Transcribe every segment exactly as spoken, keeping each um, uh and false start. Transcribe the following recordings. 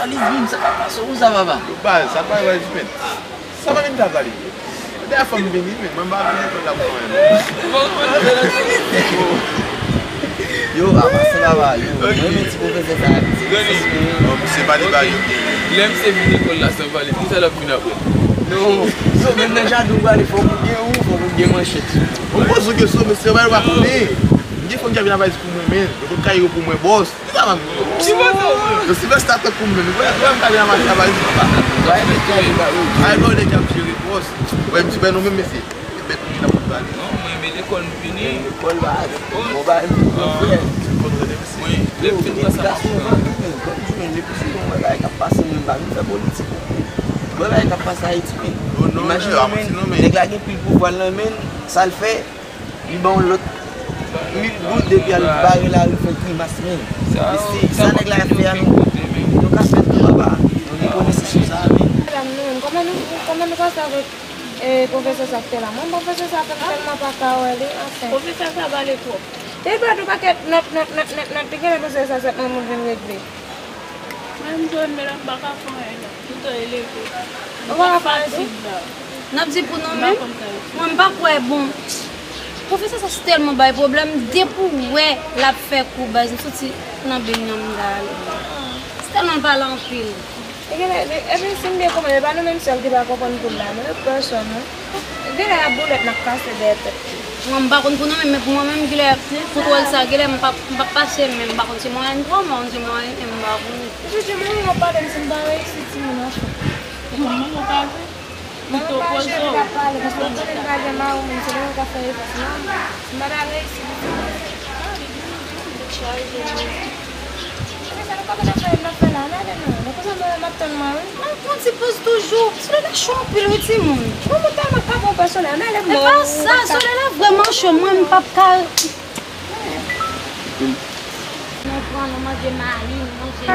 Li vin, sa pa pase, ou sa papa? Yo, baz, sa pa valiz, men. Sa pa vin ka valiz. Dèyè fò m vini, men mwen pa vin lekòl la pou anyen, non. Yo, apa se papa, yo, mwen renmen ti pwofesè sa a, misye gen sans, men. Non, misye pa de bagay. Lè misye vin lekòl la san pale, kisa l ap vin apre? Non, yo, menm nan jaden ou prale, fòk ou gen ou, fòk ou gen manchèt. Ou poze w kesyon, mesye, yo pa konnen. M gen fanm ki ap vin avaliz pou mwen, men yo pot kay yo pou mwen, bòs. Kisa m ap di? Yo Silvèsta tankou m menm. Ou wè, ou wè m ka vin avaliz, avaliz papa. Ay, bon, nèg ap jere, bòs. Ou wè, m di, ben, nou menm, mesye. Bèt moun ki nan pot valiz. Non, mwen renmen lekòl, m vini. Lekòl, baz. Bon, bagay, m di, frè. Mwen, lè m fin pran sa, m ap pran. Kòm di, men, depi se yon bagay k ap pase, mwen pa vin fè politik. Bon, bagay k ap pase Ayiti, men. Imajine, men, nèg la gen pil pouvwa nan men l, sa l fè, li ban yon lòt mil goud depi al bare lari fè grimas, men. Mesye, sa nèg la fè a, nou, nou ka fè l tou, papa. Nou gen konesans sou sa, men. Madanm nou menm, kòman nou, kòman nou pase avèk, eh, pwofesè sa k te la? Mwen, pwofesè sa fè m tèlman pa ka wè li, anfen. Pwofesè sa pale twòp. Te pèdi yon pakèt nòt, nòt, nòt, nòt, nòt, li genlè pwofesè sa sèt mwen moun vin regle. Mwen, m jwenn, men m pa ka fè anyen, non. Toutan eleve. Ou pa ka fè anyen tou? Fatig la. N ap di pou nou menm, mwen, m pa kwè, bon. Pwofesè sa se tèlman bay pwoblèm, depi w wè l ap fè kou, baz, m soti nan beny an, m ta ale. Se tèlman l pale anpil. E genlè, e, epi si m byen konprann, e pa nou menm sèl ki pa konprann kou la, non, e pèsòn, non. Genlè a boulèt n ap kase dèyè tèt li. Mwen, m pa konn pou nou menm, men pou mwen menm, genlè kontwòl sa, genlè m p ap, m p ap pase, men m pa konn si mwen twò, m pa konn si mwen, men m pa konn. Jojo, manman m ap pale m si m pa reyisi timoun anfen. Manman w ap pale? Manman m pa chèf k ap pale, paske m konnen m pa gen mari, men se li menm k ap fè efò. Sinon, si m pa ta reyisi, li te pase. Ebyen, sa nou pa konn afè n ap fè la, n ale non. Nan konsa mwen, m ap tann mwen, wi. Mwen pran ti poz toujou. Solèy la cho anpil, wi, timoun. Mwen, mwen tèlman pa bon pè solèy, n ale. E pa sa, solèy la vrèman cho, mwen, m p ap ka. Nou pran, nou manje mayi, nou manje.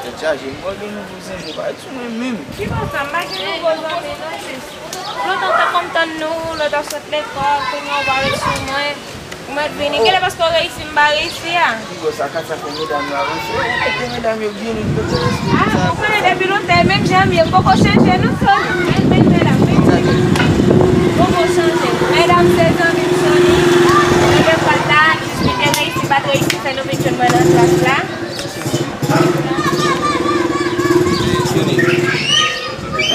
Tèt chaje, m pral gen nouvo zanmi, pa ret sou mwen menm. Ki konsa, m pa gen nouvo zanmi, non, jis. Lontan w te konn tann nou, lè w t ap sot lekòl, kounye a w pa ret sou mwen. Ou mèt vini. Genlè paske w reyisi, m pa reyisi a. Ki bò sa, kat sa fè medam yo avanse. Ou konnen medam yo byen, nou te konnen sa. Ah, ou konnen depi lontan, e menm jan m ye, m poko chanje, non, Sony. Men, men, medam, men. M poko chanje. Medam se zanmi m, Sony. Nan lekòl la, jis li te reyisi, pa t reyisi, fè nou vin jwenn mwen nan klas la. Sony.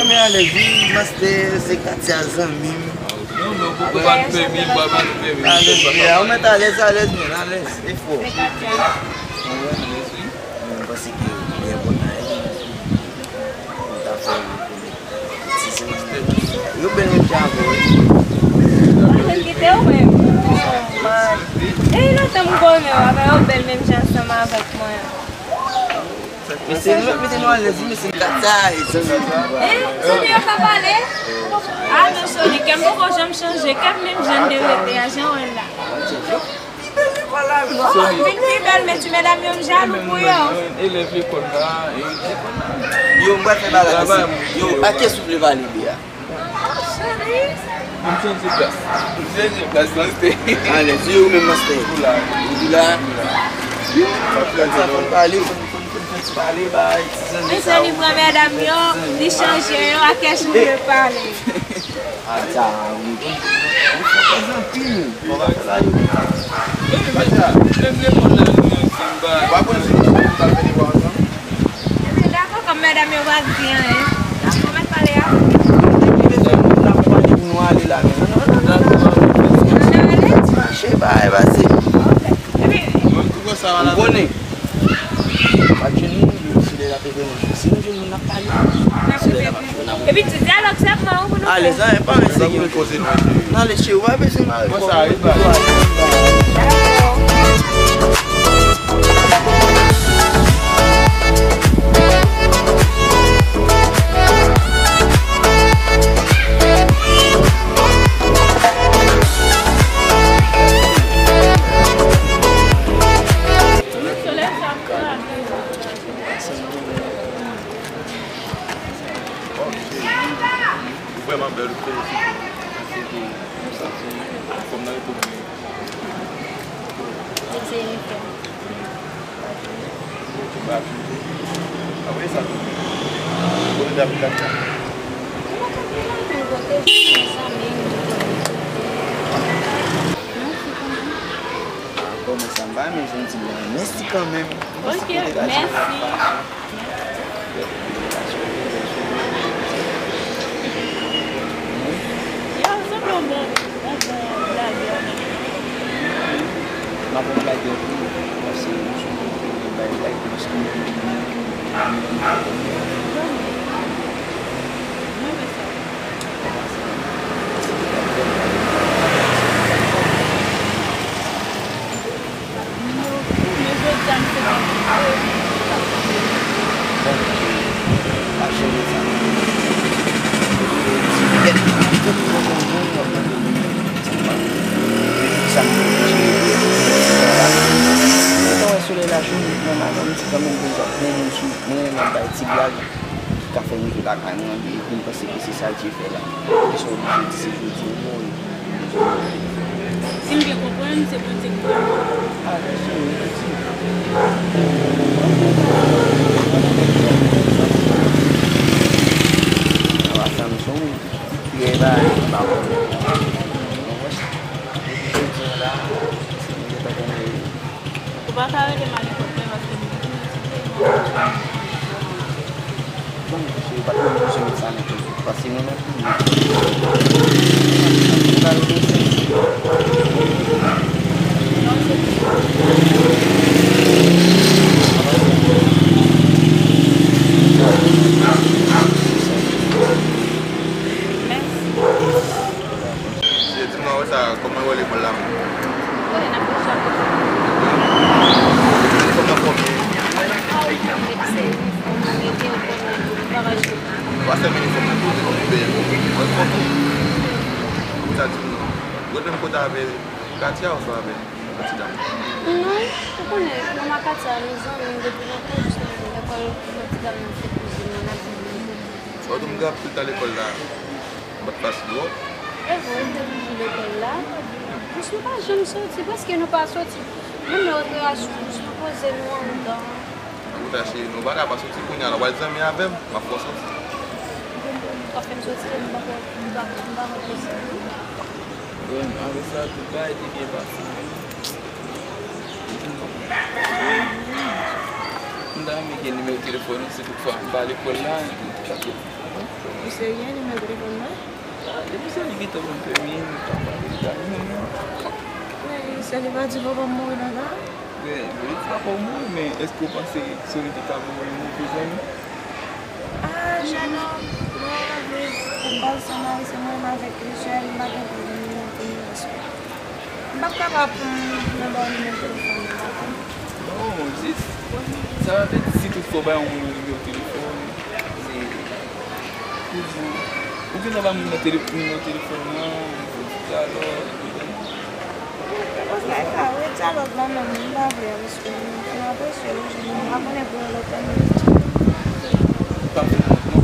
Mwen alèz, wi, mastè, se Katia zanmi m. Non, non, poko pa t pèmi, pa t pèmi. Alèz, wi, ou mèt alèz, alèz, men, alèz, e fò. Mwen alèz, wi. Mwen panse ke li enpòtan, wi. Mwen ta fè Yo bèl menm jan avè w, wi. Mwen kite w menm. E lontan m konnen w, apa yo bèl menm jan ansanm avèk mwen. Mesye, nou mèt mete nou alèz, wi, mesye, kat sa, e zanmi. E, zanmi yo ka pale? Ah non, Sony, kè m poko janm chanje, kè m menm jan l te rete a, jan w wè l la. Pi bèl lekòl la, wi. Oh, vin pi bèl, men ti medam yo, m jalou pou yo. Elèv lekòl la, e. Yo, m pral fè bagay, mesye. Yo, a kiyès ou vle pale de a? M chanje plas. M chanje plas, mastè. Alèz, yo, ou menm, mastè. Ou la. Ou la. Yo, sa fò n pale, fò n, fò n, fò n fè ti pale, bay ti zanmi sa yo. Mesye, li pran medam yo, li chanje yo, a kiyès ou vle pale? Ata, wi. Ou fè anpil. Bon, pa fè la, yo. Ata, menm lekòl la, nou menm, si m pa. W ap wè si nou ta fè devwa ansanm. Ebyen, dakò, kòm medam yo pa di anyen. Dakò, mèt pale a. Depi bezwen moun, n ap pale pou nou ale la, men. Ann ale. Mache, bay, pase. Ebyen. Ou konnen. Pa t jwenn moun, yo, se lè l ap evenman. Si nou jwenn moun, n ap pale. Epi ti dyalòg sèlman, wi, pou nou fè. Alèz, pa anyen serye. N ale, cheri, ou pa bezwen mare kò w. Vrèman bèl, ou felisite. Mèsi pou, pou sa, se fòm nan repozye. Sa se inifòm. Apre sa tou, kote w te ap gade la? Mwen pa konn kote, mwen pa konn kote, mwen zanmi m. Mèsi kanmenm. Kòman sa m pa renmen jwenn ti blan. Mèsi kanmenm. Ok, mèsi. Yo, sanble yon bon, yon bon blagè, men. M ap yon blagè tou, paske m sou moun ki bay blag plis ke mwen. Mwen renmen sa. Nimewo ki, men jodi a m se pa nimewo ki. Bon, pa chanje sa. Tout moun konn moun, w ap mande moun. Sa m te chanje. Ou konn wè solèy la cho, men m a konn ti kanmenm pou m t ap plenn m sou, mwen renmen bay ti blag. Ki ka fè m rive lakay mwen, epi m panse ke se sa Dye fè la. Ou se oblije di se jodi ou mouri. Si m byen konprann, se Bondye ki fè m mouri. A, se vre, se vre. Sa va fè m sonje. Ki e ba, ba. Ou pa ka rele m a nenpòt lè paske m vin etidye, m ap kontinye. Bon, si ou pa t menm bezwen met sa nan tèt ou, paske mwen menm tou, ou ka rele m. Non, se Mèsi. Se di mwen, wè sa, kòman w wè lekòl la menm? Wè, n ap fè chak jou. Inifòm nan konbyen? Mwen pa sèlman inifòm nan tou, li pa mal tou. Pa sèlman inifòm nan tou, men konbyen peye pou mwen kontou. Pou sa di m non. Ou ret menm kote avè katye a oswa avè ti dam? Non, ou konnen, manman katye a, nou zanmi depi lontan, jistèman, lekòl, lekòl ti dam nan se kouzin mwen, n ap viv menm kote. Ou tou m gen anpil tan lekòl la. Bat fasil wè. E vre, ou te toujou lekòl la. Jis nou pa janm soti, prèske nou pa soti. Menm lè rekreasyon, jis nou poze nou anndan. An tou ka cheri, nou pa ka pa soti kounye a la. W al zanmi avè m, m ap fè w soti. W ap fè m soti, m pa ko, m pa ko, m pa ko posib. Bon, apre sa, tout bagay te byen pase. M ta renmen gen nimewo telefòn ou, si toutfwa m pa lekòl la, m ta Ou serye, nimewo telefòn mwen? Ah, depi se li ki te ban m pèmi, m pa pale l ka jwenn. Men, selibatè pa pran mouri nan la. Men, li pa pran mouri, men èske w panse Sony te ka mouri, nou bezwen li? Ah, jènòm, mwen anvi pou m pral san mari, se mwen menm avèk li sèl, m pa gen pwoblèm, li nan nimewo sou. M p ap kapab, hmm, nan ba w nimewo telefòn mwen, dakò? Non, jis, sa vle di si toutfwa w bay yon moun nimewo telefòn, se pou di, ou gentan ba moun nan tele-, nimewo telefòn nan, ou fè ti dyalòg, epi. Repons la e ka, wi, dyalòg la menm, m pa vle, paske m fin apresye w, jodi a, m pa konnen pou yon lòt lè, men. Ou pa fè kont non.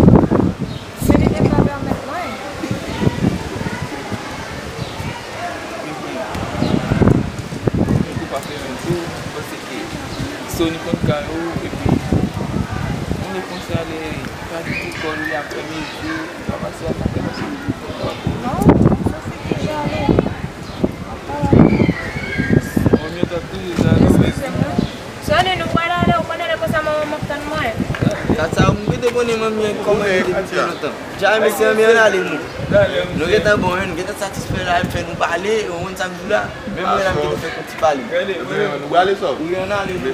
Si li te ka pèmèt mwen. Ou pa fè menm tou, paske Sony konn kay ou, epi ou konn sa lè pa kite kò li aprè midi, ou pa pase a kafè nan. Non, sa se ki jalou. Mwen menm t ap toujou jalou, men. Eskize m, wi. Sony, nou pral ale, ou konnen lè konsa manman m ap tann mwen. Dat sa, m gentan konnen manmi an kòman li te byen lontan. Dja, mesye, ann ale nou. Nou gentan bon, wi, nou gentan satisfè la, fè nou pale, ou konn sa m di w la. Menm mwen la, m gentan fè yon ti pale. Nou prale sòf. Wi, ann ale nou.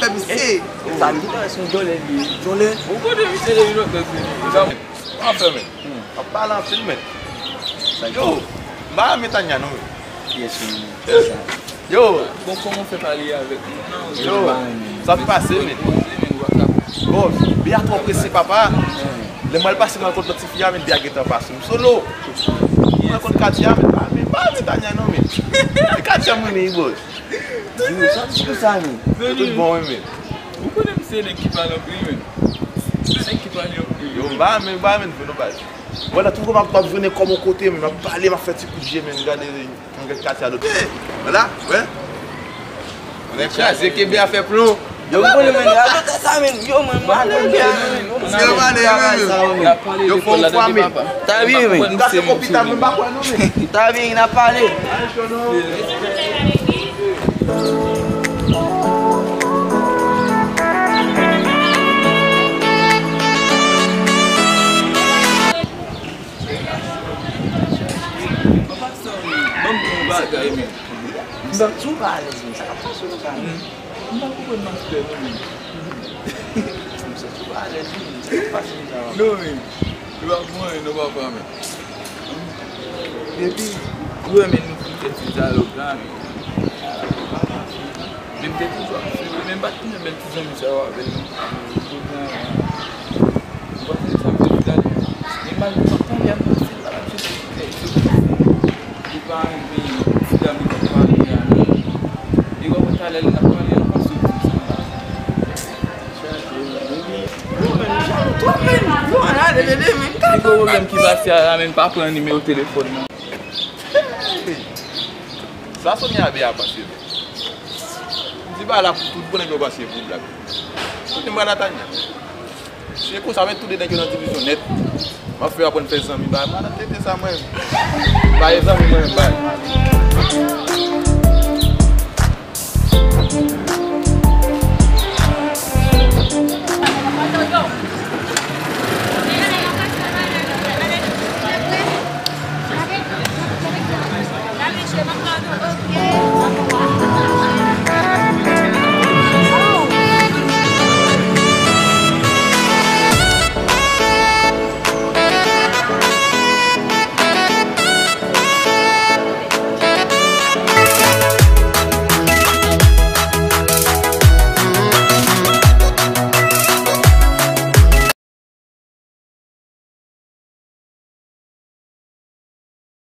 fè misye. Sa m di tande se yon djòlè li ye. Djòlè? Ou konnen misye depi lontan se li. Sa m ap fè, men. M ap pale anpil, men. Yo, m pa renmen Tanya non, men. Kiyès menm? Yo. Bon, kòman w fè pale avèk mwen? Yo, sa k pase, men? Bon, Bea twò prese, papa. Lè m al pase, m al kot lòt ti fi a, men Bea gentan pase m solo. M al kot Katia, men pa, men pa renmen Tanya non, men. E Katia m renmen, bòs. Yo, sa di konsa, men. Tout bon, wi, men. Ou konnen m se nèg ki pale anpil, men. M se nèg ki pale anpil. Yo, m pa renmen, m pa renmen vre non, baz. Wè la, tout kòm m ap jwenn kòm yon kote, men m ap pale, m ap fè ti kout je, men gade. Mwen gen katye a dot. Vwala, wè. Mwen kraze, kenbe afè plon. Yo, mwen konnen, men, rakonte sa, men. Yo, mwen, mwen ale, men. Yo, mwen ale, men. Yo fè yon fwa, men. Ta byen, men. M ka fè kopi ta, men m pa kwè, non, men. Ta byen, n ap pale. Mwen pa santi ban m yon bagay, men. M santi w pa alèz, men. Sa k ap pase w konsa, men? M pa konprann mastè, non, men. M santi w pa alèz, men. Sa k ap pase konsa, non? Non, men. Yo ap mwen, non, papa, men. Depi ou wè, men, nou fin fè ti dyalòg la, men. Men m te toujou ap swiv ou, men m pa t konn bèl ti zanmi sa yo avè l, non. Kounye a, m panse sa m te di gade. Men malgre m ap pale ak misye, l pa t ap chèche ti nèg, se konsa. Li pa renmen ti dam li t ap pale a, non. E w ap wè talè l ap pale, l ap pase w di sa la. Yo, men, nou jalou twòp, men. Yo, ann ale, tande, men. Li gen pwoblèm ki pase a la, men pa pran nimewo telefòn nan. Sa Sonia Bea panse, men. Di bagay la pou tout bon nèg yo panse pou blag. Kote m pral a Tanya? Se konsa, men, tou de nèg yo nan divizyon nèt. M ap fè yo aprann fè zanmi, bay. Mwen nan tete sa, mwen. Bay zanmi, mwen, bay.